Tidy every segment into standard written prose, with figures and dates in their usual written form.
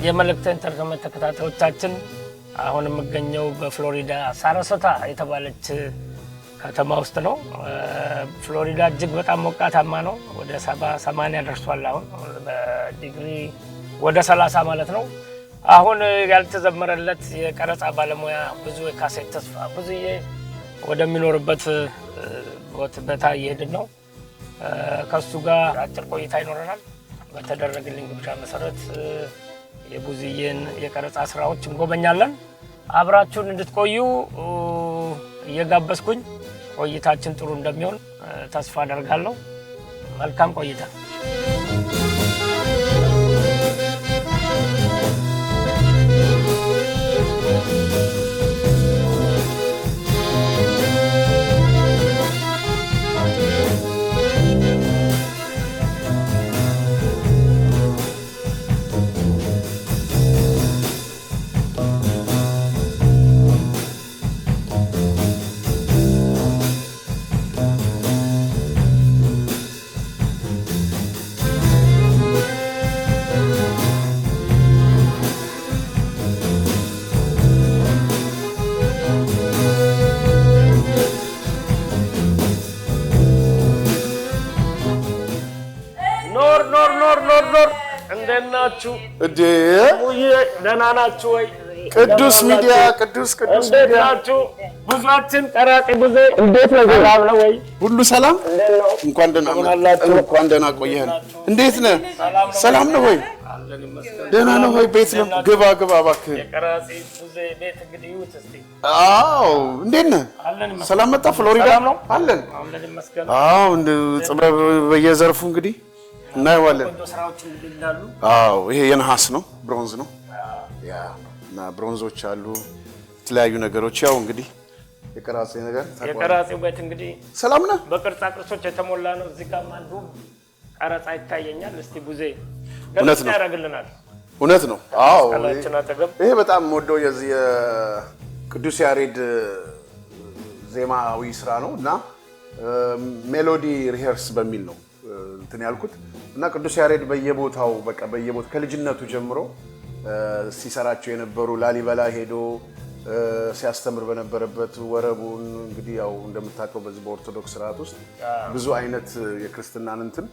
የመልእክት Entertainment ተከታታዮቻችን፣ አሁን የምገኘው በፍሎሪዳ ሳራሶታ የተባለች ከተማ ውስጥ ነው። ፍሎሪዳ እጅግ በጣም ሞቃታማ ነው። ወደ 70 80 ደርሷል። አሁን በዲግሪ ወደ 30 ማለት ነው። አሁን ያልተዘመረለት የቀረጻ ባለሙያ ብዙ የካሴት ተስፋ ብዙዬ ወደሚኖርበት ቦታ እየሄድን ነው። ከሱ ጋር አጭር ቆይታ ይኖረናል። በተደረገልኝ ግብዣ መሰረት የቡዝዬን የቀረጻ ስራዎች እንጎበኛለን። አብራችሁን እንድትቆዩ እየጋበዝኩኝ ቆይታችን ጥሩ እንደሚሆን ተስፋ አደርጋለሁ። መልካም ቆይታ። ኖር ኖር ኖር ኖር ኖር፣ እንዴት ናችሁ? እንዴ! ቡዬ ደህና ናችሁ ወይ? ቅዱስ ሚዲያ፣ ቅዱስ ቅዱስ እንዴት ሚዲያ። ናችሁ? ብዙአችን ቀራጺ ብዙ እንዴት ነው? ሰላም ነው ወይ? ሁሉ ሰላም። እንዴት ነው? እንኳን ደህና እንደምን አላችሁ? እንኳን ደህና ቆየህን። እንዴት ነህ? ሰላም ነው ወይ? አለን ይመስገን። ደህና ነው ወይ? ቤት ነው። ግባ ግባ እባክህ። የቀራጺ ብዙ ቤት እንግዲህ ይዩት እስቲ። አዎ፣ እንዴት ነህ? አለን ይመስገን። ሰላም መጣ ፍሎሪዳ? ሰላም ነው? አለን። አለን ይመስገን። አዎ፣ እንደ ጥበብ በየዘርፉ እንግዲህ እናየዋለን። ቆንጆ ስራዎች እንግዲህ እንዳሉ። አዎ፣ ይሄ የነሐስ ነው፣ ብሮንዝ ነው። Yeah፣ እና ብሮንዞች አሉ፣ የተለያዩ ነገሮች፣ ያው እንግዲህ የቀራጺ ነገር ታውቀዋለህ። የቀራጺው ቤት እንግዲህ ሰላም ነህ? በቅርጻ ቅርሶች የተሞላ ነው። እዚህ ጋርም አንዱ ቀረጻ ይታየኛል። እስቲ ቡዜ እውነት ገለጽ ነው። ያደርግልናል። እውነት ነው። አዎ። ቃላችን አጠገብ። ይሄ በጣም የምወደው የዚህ የቅዱስ ያሬድ ዜማዊ ስራ ነው እና melody rehearse በሚል ነው እንትን ያልኩት። እና ቅዱስ ያሬድ በየቦታው፣ በቃ በየቦታው ከልጅነቱ ጀምሮ ሲሰራቸው የነበሩ፣ ላሊበላ ሄዶ ሲያስተምር በነበረበት ወረቡን፣ እንግዲህ ያው እንደምታውቀው በዚህ በኦርቶዶክስ ስርዓት ውስጥ ብዙ አይነት የክርስትናን እንትን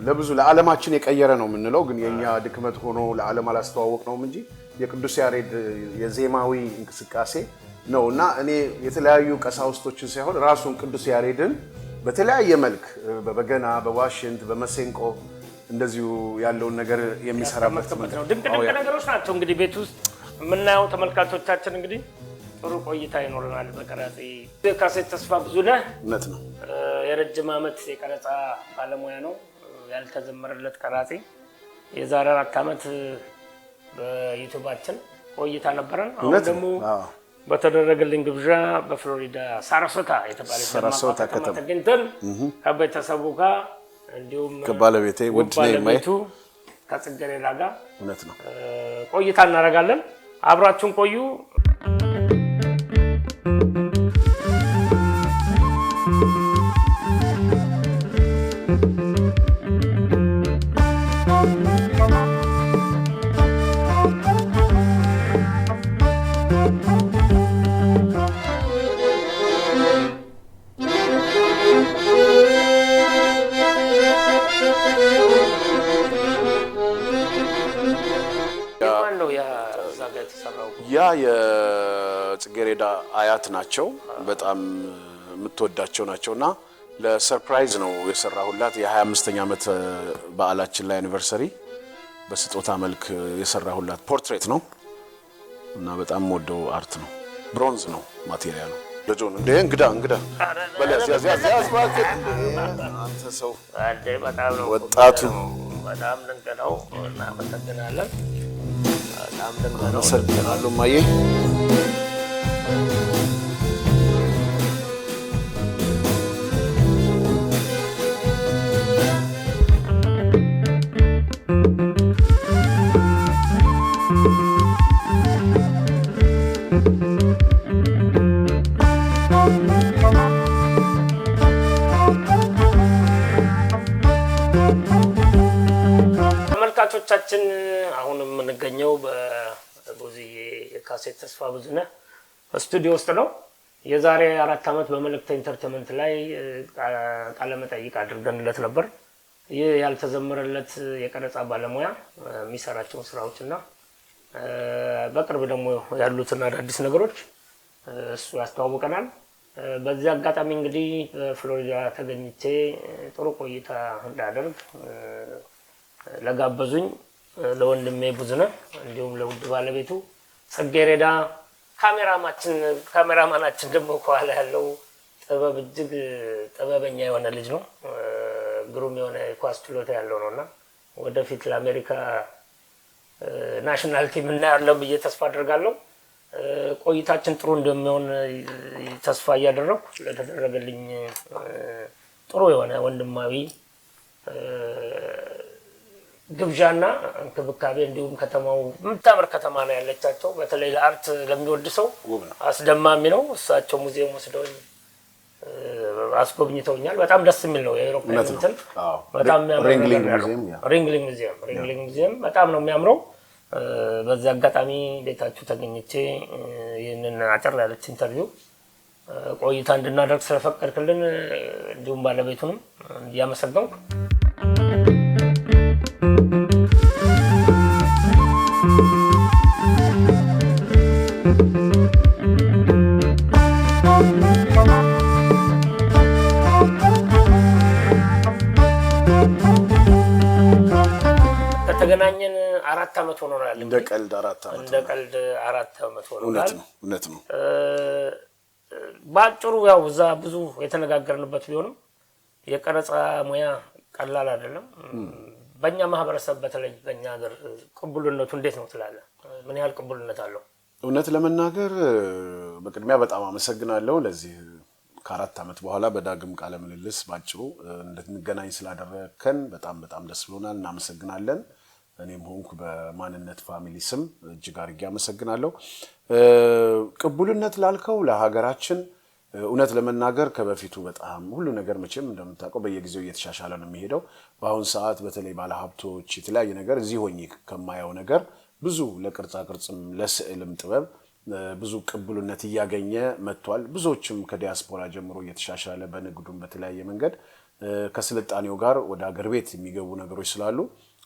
ለብዙ ለዓለማችን የቀየረ ነው የምንለው፣ ግን የእኛ ድክመት ሆኖ ለዓለም አላስተዋወቅ ነውም እንጂ የቅዱስ ያሬድ የዜማዊ እንቅስቃሴ ነው። እና እኔ የተለያዩ ቀሳውስቶችን ሳይሆን ራሱን ቅዱስ ያሬድን በተለያየ መልክ በበገና፣ በዋሽንት፣ በመሰንቆ እንደዚሁ ያለውን ነገር የሚሰራበት ያስቀመጥክበት ነው። ድንቅ ድንቅ ነገሮች ናቸው እንግዲህ ቤት ውስጥ የምናየው። ተመልካቾቻችን፣ እንግዲህ ጥሩ ቆይታ ይኖረናል። በቀራጺ ካሴት ተስፋ ብዙነህ እውነት ነው። የረጅም ዓመት የቀረጻ ባለሙያ ነው። ያልተዘመረለት ቀራጺ፣ የዛሬ 4 ዓመት በ YouTubeኣችን ቆይታ ነበረን። አሁን እውነት ነው። ደግሞ በተደረገልኝ ግብዣ በፍሎሪዳ ሳራሶታ የተባለች ሳራሶታ ደማቋ ከተማ ከተማ ተገኝተን ከቤተሰቡ ጋር እንዲሁም ከባለቤቴ ውድ ነይ እማዬ። ባለቤቱ ከጽጌረዳ ጋር እውነት ነው። ቆይታ እናደርጋለን። አብራችሁን ቆዩ። የማን ነው ያ እዛ ጋር የተሰራው? ያ የጽጌሬዳ አያት ናቸው። በጣም የምትወዳቸው ናቸው እና ለ surprise ነው የሰራሁላት። የ25ኛ ዓመት በዓላችን ላይ anniversary በስጦታ መልክ የሰራሁላት portrait ነው እና በጣም የምወደው art ነው። ብሮንዝ ነው material ኡ። ልጁን እንደ እንግዳ እንግዳ በል ያዝ ያዝ ያዝ ያዝ እባክህ። አንተ ሰው። አንዴ በጣም ነው ወጣቱ። በጣም ድንቅ ነው። እናመሰግናለን። በጣም ድንቅ ነው። አመሰግናለሁ እማዬ። ተመልካቾቻችን አሁን የምንገኘው በቡዝዬ የካሴት ተስፋ ብዙነህ ስቱዲዮ ውስጥ ነው። የዛሬ 4 ዓመት በመልእክት Entertainment ላይ ቃለ መጠይቅ አድርገንለት ነበር። ይህ ያልተዘመረለት የቀረጻ ባለሙያ የሚሰራቸውን ስራዎች እና በቅርብ ደግሞ ያሉትን አዳዲስ ነገሮች እሱ ያስተዋውቀናል። በዚህ አጋጣሚ እንግዲህ በፍሎሪዳ ተገኝቼ ጥሩ ቆይታ እንዳደርግ ለጋበዙኝ ለወንድሜ ብዙነህ እንዲሁም ለውድ ባለቤቱ ጽጌረዳ፣ ካሜራማናችን ደግሞ ከኋላ ያለው ጥበብ እጅግ ጥበበኛ የሆነ ልጅ ነው። ግሩም የሆነ የኳስ ችሎታ ያለው ነው እና ወደፊት ለአሜሪካ national team እናያለን ብዬ ተስፋ አድርጋለሁ። ቆይታችን ጥሩ እንደሚሆን ተስፋ እያደረኩ ለተደረገልኝ ጥሩ የሆነ ወንድማዊ ግብዣና እንክብካቤ እንዲሁም ከተማው የምታምር ከተማ ነው ያለቻቸው። በተለይ ለ art ለሚወድ ሰው ውብ ነው። አስደማሚ ነው። እሳቸው ሙዚየም ወስደውኝ አስጎብኝተውኛል። በጣም ደስ የሚል ነው። የአውሮፓ እውነት ነው። እንትን በጣም የሚያምር Ringling ነገር ያለው። ሙዚየም፣ yeah። Ringling Museum በጣም ነው የሚያምረው። በዚህ አጋጣሚ ቤታችሁ ተገኝቼ ይህንን አጠር ያለች interview ቆይታ እንድናደርግ ስለፈቀድክልን እንዲሁም ባለቤቱንም እያመሰገንኩ። ከተገናኘን 4 ዓመት ሆኖናል። እንደ ቀልድ 4 ዓመት። እንደ ቀልድ 4 ዓመት እውነት ሆኖናል። ነው፣ እውነት ነው። በአጭሩ ያው እዛ ብዙ የተነጋገርንበት ቢሆንም የቀረጻ ሙያ ቀላል አይደለም። በእኛ ማህበረሰብ በተለይ በእኛ ሀገር ቅቡልነቱ እንዴት ነው ትላለህ? ምን ያህል ቅቡልነት አለው? እውነት ለመናገር በቅድሚያ በጣም አመሰግናለሁ። ለዚህ ከ4 ዓመት በኋላ በዳግም ቃለ ምልልስ ባጭሩ እንድንገናኝ ስላደረግከን በጣም በጣም ደስ ብሎናል። እናመሰግናለን። እኔም ሆንኩ በማንነት family ስም እጅግ አድርጌ አመሰግናለሁ። ቅቡልነት ላልከው ለሀገራችን እውነት ለመናገር ከበፊቱ በጣም ሁሉ ነገር መቼም እንደምታውቀው በየጊዜው እየተሻሻለ ነው የሚሄደው። በአሁን ሰዓት በተለይ ባለሀብቶች የተለያየ ነገር እዚህ ሆኜ ከማየው ነገር ብዙ ለቅርጻ ቅርጽም ለስዕልም ጥበብ ብዙ ቅቡልነት እያገኘ መጥቷል። ብዙዎችም ከዲያስፖራ ጀምሮ እየተሻሻለ በንግዱም በተለያየ መንገድ ከስልጣኔው ጋር ወደ ሀገር ቤት የሚገቡ ነገሮች ስላሉ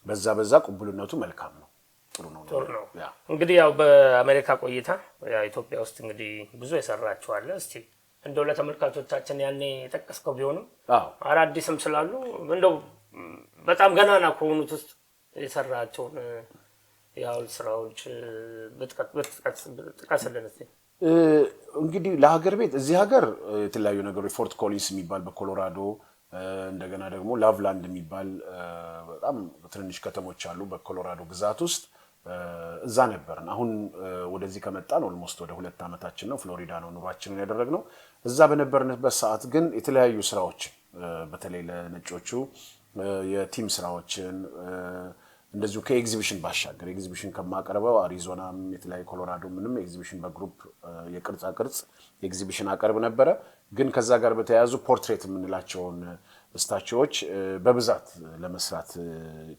በዛ በዛ ቅቡልነቱ መልካም ነው፣ ጥሩ ነው። ጥሩ ነው። ያ። እንግዲህ ያው በአሜሪካ ቆይታ ያው ኢትዮጵያ ውስጥ እንግዲህ ብዙ የሰራችሁ አለ። እስቲ እንደው ለተመልካቾቻችን ያኔ የጠቀስከው ቢሆንም አዳዲስም ስላሉ እንደው በጣም ገናና ከሆኑት ውስጥ የሰራቸውን የሐውልት ስራዎች ጥቀስልን እስቲ። እንግዲህ ለሀገር ቤት እዚህ ሀገር የተለያዩ ነገሮች ፎርት ኮሊንስ የሚባል በኮሎራዶ፣ እንደገና ደግሞ ላቭላንድ የሚባል በጣም ትንንሽ ከተሞች አሉ በኮሎራዶ ግዛት ውስጥ፣ እዛ ነበርን። አሁን ወደዚህ ከመጣን almost ወደ 2 ዓመታችን ነው። ፍሎሪዳ ነው ኑሯችንን ያደረግነው። እዛ በነበርንበት ሰዓት ግን የተለያዩ ስራዎችን በተለይ ለነጮቹ የ team ስራዎችን እንደዚሁ ከኤግዚቢሽን ባሻገር ኤግዚቢሽን ከማቀርበው አሪዞናም የተለያዩ ኮሎራዶ ምንም ኤግዚቢሽን በ group የቅርጻ ቅርጽ ኤግዚቢሽን አቀርብ ነበረ። ግን ከዛ ጋር በተያያዙ portrait የምንላቸውን statue ዎች በብዛት ለመስራት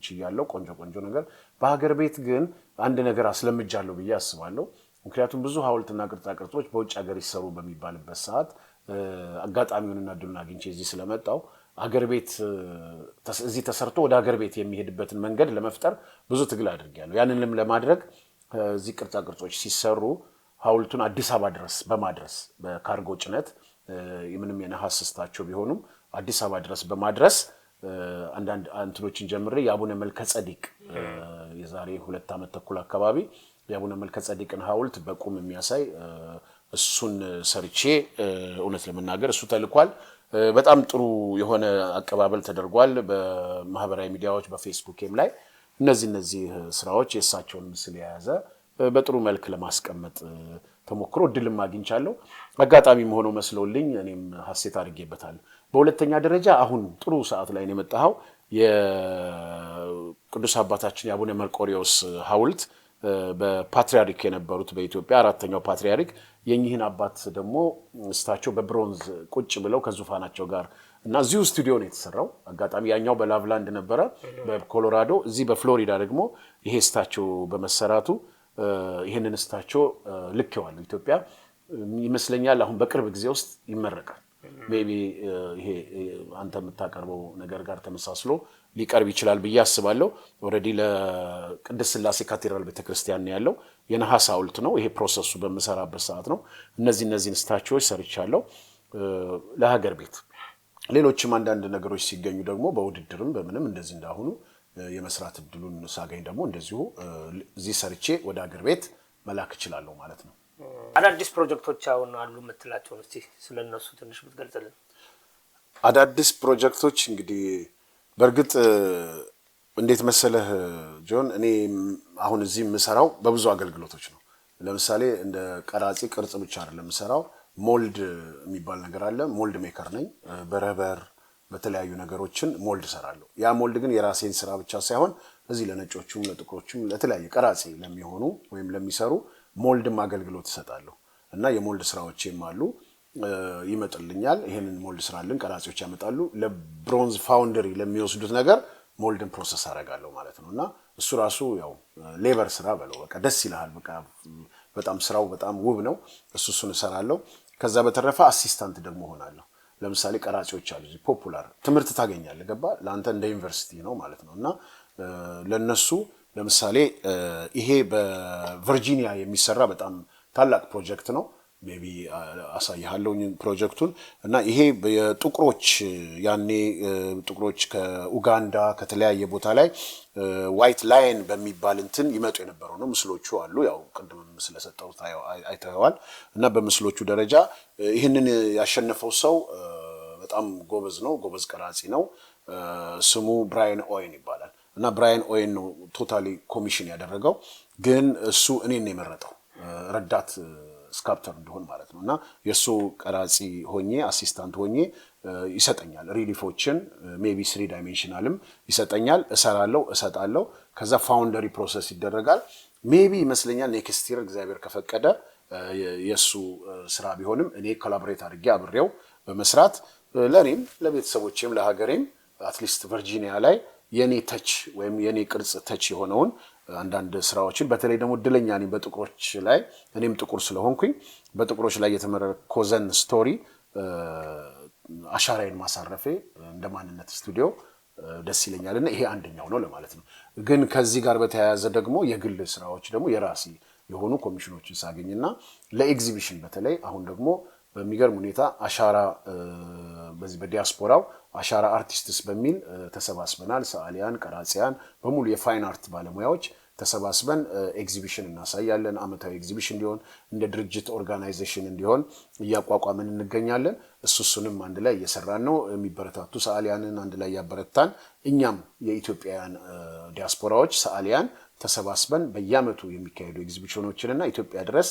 ችያለሁ። ቆንጆ ቆንጆ ነገር። በሀገር ቤት ግን አንድ ነገር አስለምጃለሁ ብዬ አስባለሁ። ምክንያቱም ብዙ ሐውልትና ቅርጻ ቅርጾች በውጭ ሀገር ይሰሩ በሚባልበት ሰዓት አጋጣሚውንና እድሉን አግኝቼ እዚህ ስለመጣው አገር ቤት እዚህ ተሰርቶ ወደ ሀገር ቤት የሚሄድበትን መንገድ ለመፍጠር ብዙ ትግል አድርጌያለሁ። ያንንም ለማድረግ እዚህ ቅርጻ ቅርጾች ሲሰሩ ሐውልቱን አዲስ አበባ ድረስ በማድረስ በካርጎ ጭነት ምንም የነሐስ statue ቢሆኑም አዲስ አበባ ድረስ በማድረስ አንዳንድ እንትኖችን ጀምሬ የአቡነ መልከ ጸዲቅ የዛሬ 2 ዓመት ተኩል አካባቢ የአቡነ መልከ ጸዲቅን ሐውልት በቁም የሚያሳይ እሱን ሰርቼ እውነት ለመናገር እሱ ተልኳል። በጣም ጥሩ የሆነ አቀባበል ተደርጓል። በማህበራዊ ሚዲያዎች በፌስቡክም ላይ እነዚህ እነዚህ ስራዎች የእሳቸውን ምስል የያዘ በጥሩ መልክ ለማስቀመጥ ተሞክሮ እድልም አግኝቻለሁ። አጋጣሚም ሆኖ መስሎልኝ እኔም ሀሴት አድርጌበታለሁ። በሁለተኛ ደረጃ አሁን ጥሩ ሰዓት ላይ ነው የመጣኸው። የቅዱስ አባታችን የአቡነ መርቆሪዎስ ሐውልት በፓትሪያርክ የነበሩት በኢትዮጵያ አራተኛው ፓትሪያርክ የእኚህን አባት ደግሞ statue በብሮንዝ ቁጭ ብለው ከዙፋናቸው ጋር እና እዚሁ ስቱዲዮ ነው የተሰራው። አጋጣሚ ያኛው በላቭላንድ ነበረ በኮሎራዶ፣ እዚህ በፍሎሪዳ ደግሞ ይሄ statue በመሰራቱ ይህንን statue ልኬዋለሁ ኢትዮጵያ ይመስለኛል። አሁን በቅርብ ጊዜ ውስጥ ይመረቃል። Maybe ይሄ አንተ የምታቀርበው ነገር ጋር ተመሳስሎ ሊቀርብ ይችላል ብዬ አስባለሁ። Already ለቅድስት ሥላሴ ካቴድራል ቤተክርስቲያን ነው ያለው። የነሐስ ሐውልት ነው። ይሄ process ኡ በምሰራበት ሰዓት ነው። እነዚህን statue ዎች ሰርቻለሁ ለሀገር ቤት። ሌሎችም አንዳንድ ነገሮች ሲገኙ ደግሞ በውድድርም በምንም እንደዚህ እንዳሁኑ የመስራት እድሉን ሳገኝ ደግሞ እንደዚሁ እዚህ ሰርቼ ወደ ሀገር ቤት መላክ እችላለሁ ማለት ነው። አዳዲስ ፕሮጀክቶች አሁን አሉ የምትላቸውን እስቲ ስለነሱ ትንሽ ብትገልጽልን። አዳዲስ ፕሮጀክቶች እንግዲህ በእርግጥ እንዴት መሰለህ ጆን፣ እኔ አሁን እዚህ የምሰራው በብዙ አገልግሎቶች ነው። ለምሳሌ እንደ ቀራጺ ቅርጽ ብቻ አይደለም የምሰራው። Mold የሚባል ነገር አለ። Mold maker ነኝ። በ rubber በተለያዩ ነገሮችን mold እሰራለሁ። ያ mold ግን የራሴን ስራ ብቻ ሳይሆን እዚህ ለነጮቹም፣ ለጥቁሮቹም፣ ለተለያየ ቀራጺ ለሚሆኑ ወይም ለሚሰሩ mold ም አገልግሎት እሰጣለሁ እና የ mold ስራዎቼም አሉ፣ ይመጥልኛል። ይሄንን mold ስራልን ቀራጺዎች ያመጣሉ። ለ bronze foundry ለሚወስዱት ነገር mold ን process አደርጋለሁ ማለት ነው እና እሱ ራሱ ያው labor ስራ በለው፣ በቃ ደስ ይልሃል። በቃ በጣም ስራው በጣም ውብ ነው። እሱን እሰራለሁ። ከዛ በተረፈ assistant ደግሞ ሆናለሁ። ለምሳሌ ቀራጺዎች አሉ እዚህ popular ትምህርት ታገኛለህ። ገባ ለአንተ እንደ ዩኒቨርሲቲ ነው ማለት ነው እና ለነሱ ለምሳሌ ይሄ በቨርጂኒያ የሚሰራ በጣም ታላቅ ፕሮጀክት ነው። Maybe አሳይሃለሁ ፕሮጀክቱን። እና ይሄ የጥቁሮች፣ ያኔ ጥቁሮች ከኡጋንዳ ከተለያየ ቦታ ላይ White Lion በሚባል እንትን ይመጡ የነበረው ነው። ምስሎቹ አሉ፣ ያው ቅድምም ስለሰጠው አይተኸዋል። እና በምስሎቹ ደረጃ ይህንን ያሸነፈው ሰው በጣም ጎበዝ ነው፣ ጎበዝ ቀራጺ ነው። ስሙ ብራይን ኦዌን ይባላል። እና ብራይን ኦዌን ነው totally commission ያደረገው። ግን እሱ እኔን ነው የመረጠው ረዳት sculptor እንድሆን ማለት ነው። እና የእሱ ቀራጺ ሆኜ፣ assistant ሆኜ ይሰጠኛል። Relief ኦችን maybe three dimensional ም ይሰጠኛል። እሰራለሁ፣ እሰጣለሁ። ከዛ foundry process ይደረጋል። Maybe ይመስለኛል next year እግዚአብሔር ከፈቀደ የእሱ ስራ ቢሆንም እኔ collaborate አድርጌ አብሬው በመስራት ለእኔም ለቤተሰቦቼም ለሀገሬም at least ቨርጂኒያ ላይ የኔ touch ወይም የኔ ቅርጽ touch የሆነውን አንዳንድ ስራዎችን፣ በተለይ ደግሞ እድለኛ ነኝ በጥቁሮች ላይ፣ እኔም ጥቁር ስለሆንኩኝ በጥቁሮች ላይ የተመረኮዘን story አሻራዬን ማሳረፌ እንደ ማንነት ስቱዲዮ ደስ ይለኛል እና ይሄ አንደኛው ነው ለማለት ነው። ግን ከዚህ ጋር በተያያዘ ደግሞ የግል ስራዎች ደግሞ የራሴ የሆኑ ኮሚሽኖችን ሳገኝና ለኤግዚቢሽን፣ በተለይ አሁን ደግሞ በሚገርም ሁኔታ አሻራ በዚህ በዲያስፖራው አሻራ artists በሚል ተሰባስበናል። ሰዓሊያን፣ ቀራጺያን በሙሉ የ fine art ባለሙያዎች ተሰባስበን ኤግዚቢሽን እናሳያለን። አመታዊ ኤግዚቢሽን እንዲሆን እንደ ድርጅት organization እንዲሆን እያቋቋምን እንገኛለን። እሱንም አንድ ላይ እየሰራን ነው። የሚበረታቱ ሰዓሊያንን አንድ ላይ እያበረታን እኛም የኢትዮጵያውያን ዲያስፖራዎች ሰዓሊያን ተሰባስበን በየአመቱ የሚካሄዱ ኤግዚቢሽኖችን እና ኢትዮጵያ ድረስ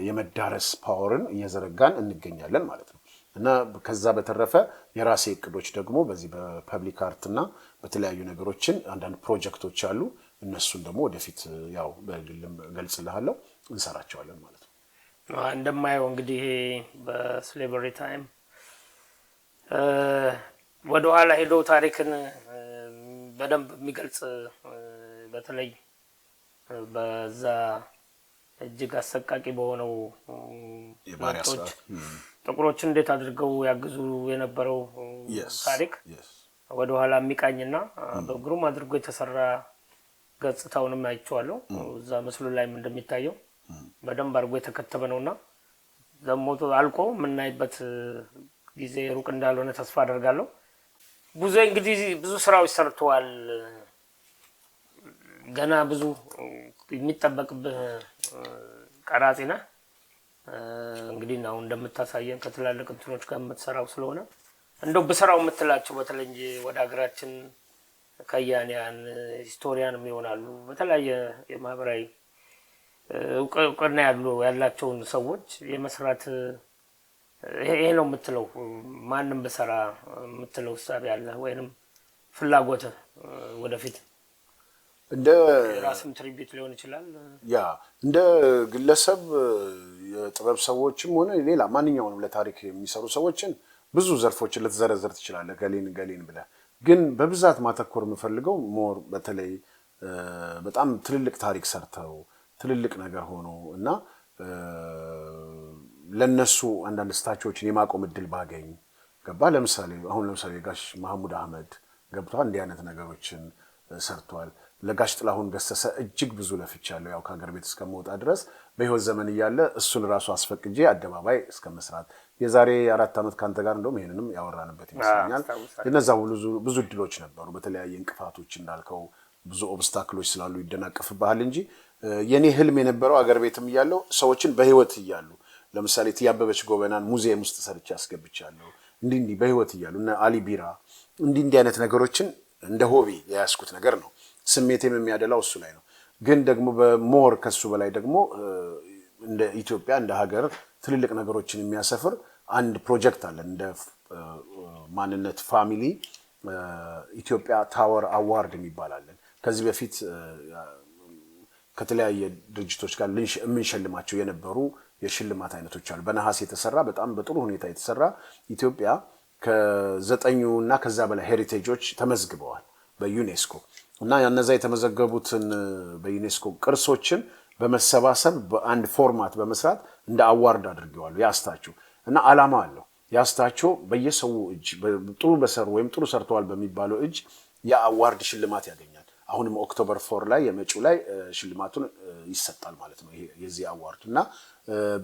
የመዳረስ power ን እየዘረጋን እንገኛለን ማለት ነው። እና ከዛ በተረፈ የራሴ እቅዶች ደግሞ በዚህ በ public art እና በተለያዩ ነገሮችን አንዳንድ ፕሮጀክቶች አሉ። እነሱን ደግሞ ወደፊት ያው በግልም እገልጽልሃለሁ፣ እንሰራቸዋለን ማለት ነው። እንደማየው እንግዲህ በ slavery time ወደኋላ ሄዶ ታሪክን በደንብ የሚገልጽ፣ በተለይ በዛ እጅግ አሰቃቂ በሆነው የባሪያ ነጮች ስርዓት ጥቁሮችን እንዴት አድርገው ያግዙ የነበረው ታሪክ ወደኋላ የሚቃኝና በግሩም አድርጎ የተሰራ ገጽታውንም አይቼዋለሁ። እዛ ምስሉ ላይም እንደሚታየው በደንብ አድርጎ የተከተበ ነውና ደግሞ አልቆ የምናይበት ጊዜ ሩቅ እንዳልሆነ ተስፋ አደርጋለሁ። ብዙ እንግዲህ ብዙ ስራዎች ሰርተዋል። ገና ብዙ የሚጠበቅብህ ቀራጺ ነህ። እንግዲህ አሁን እንደምታሳየን ከትላልቅ እንትኖች ጋር የምትሰራው ስለሆነ እንደው ብሰራው የምትላቸው፣ በተለይ ወደ ሀገራችን ከያንያን historian ም ይሆናሉ፣ በተለያየ የማህበራዊ እውቅና ያላቸውን ሰዎች የመስራት ይሄ ነው የምትለው፣ ማንም ብሰራ የምትለው እሳቤ አለ ወይንም ፍላጎት ወደፊት? እንደ የራስም tribute ሊሆን ይችላል። Yeah፣ እንደ ግለሰብ የጥበብ ሰዎችም ሆነ ሌላ ማንኛውንም ለታሪክ የሚሰሩ ሰዎችን ብዙ ዘርፎችን ልትዘረዝር ትችላለህ፣ ገሌን ገሌን ብለህ። ግን በብዛት ማተኮር የምፈልገው more በተለይ በጣም ትልልቅ ታሪክ ሰርተው ትልልቅ ነገር ሆኖ እና ለነሱ አንዳንድ statue ዎችን የማቆም እድል ባገኝ፣ ገባ። ለምሳሌ አሁን ለምሳሌ ጋሽ መሐሙድ አህመድ ገብቷል፣ እንዲህ አይነት ነገሮችን ሰርቷል። ለጋሽ ጥላሁን ገሰሰ እጅግ ብዙ ለፍቻለሁ። ያው ከሀገር ቤት እስከመውጣ ድረስ በህይወት ዘመን እያለ እሱን ራሱ አስፈቅጄ አደባባይ እስከ መስራት፣ የዛሬ 4 ዓመት ከአንተ ጋር እንደውም ይሄንንም ያወራንበት ይመስለኛል። እነዛ ብዙ እድሎች ነበሩ። በተለያየ እንቅፋቶች እንዳልከው ብዙ obstacle ኦች ስላሉ ይደናቀፍብሃል እንጂ የኔ ህልም የነበረው አገር ቤትም እያለው ሰዎችን በህይወት እያሉ፣ ለምሳሌ እትዬ አበበች ጎበናን ሙዚየም ውስጥ ሰርቼ አስገብቻለሁ። እንዲህ እንዲህ በህይወት እያሉ እነ አሊ ቢራ፣ እንዲህ እንዲህ አይነት ነገሮችን እንደ hobby የያዝኩት ነገር ነው። ስሜቴም የሚያደላው እሱ ላይ ነው። ግን ደግሞ በ more ከሱ በላይ ደግሞ እንደ ኢትዮጵያ እንደ ሀገር ትልልቅ ነገሮችን የሚያሰፍር አንድ ፕሮጀክት አለን። እንደ ማንነት family ኢትዮጵያ Tower Award የሚባል አለን። ከዚህ በፊት ከተለያየ ድርጅቶች ጋር የምንሸልማቸው የነበሩ የሽልማት አይነቶች አሉ። በነሐስ የተሰራ፣ በጣም በጥሩ ሁኔታ የተሰራ፣ ኢትዮጵያ ከዘጠኙ እና ከዛ በላይ heritage ኦች ተመዝግበዋል በዩኔስኮ እና እነዛ የተመዘገቡትን በዩኔስኮ ቅርሶችን በመሰባሰብ በአንድ format በመስራት እንደ award አድርገዋል። ያ statue እና ዓላማ አለው። ያ statue በየሰው እጅ፣ ጥሩ በሰሩ ወይም ጥሩ ሰርተዋል በሚባለው እጅ የ award ሽልማት ያገኛል። አሁንም October 4 ላይ የመጪው ላይ ሽልማቱን ይሰጣል ማለት ነው። ይሄ የዚህ award እና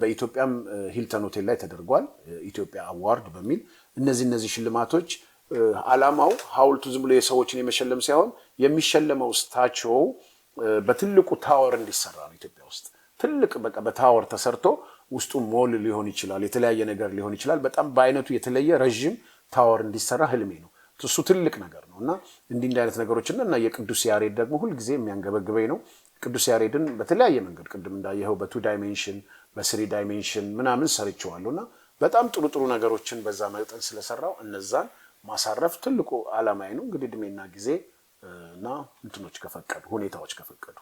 በኢትዮጵያም ሂልተን ሆቴል ላይ ተደርጓል፣ ኢትዮጵያ award በሚል። እነዚህ ሽልማቶች ዓላማው ሐውልቱ ዝም ብሎ የሰዎችን የመሸለም ሳይሆን የሚሸለመው statue ው በትልቁ tower እንዲሰራ ነው። ኢትዮጵያ ውስጥ ትልቅ በቃ በ tower ተሰርቶ ውስጡ ሞል ሊሆን ይችላል፣ የተለያየ ነገር ሊሆን ይችላል። በጣም በአይነቱ የተለየ ረዥም tower እንዲሰራ ህልሜ ነው። እሱ ትልቅ ነገር ነው እና እንዲህ እንዲህ አይነት ነገሮችን እና የቅዱስ ያሬድ ደግሞ ሁልጊዜ የሚያንገበግበኝ ነው። ቅዱስ ያሬድን በተለያየ መንገድ ቅድም እንዳየኸው በ two dimension፣ በ three dimension ምናምን ሰርቼዋለሁ እና በጣም ጥሩ ጥሩ ነገሮችን በዛ መጠን ስለሰራው እነዛን ማሳረፍ ትልቁ ዓላማዬ ነው። እንግዲህ እድሜና ጊዜ እና እንትኖች ከፈቀዱ፣ ሁኔታዎች ከፈቀዱ።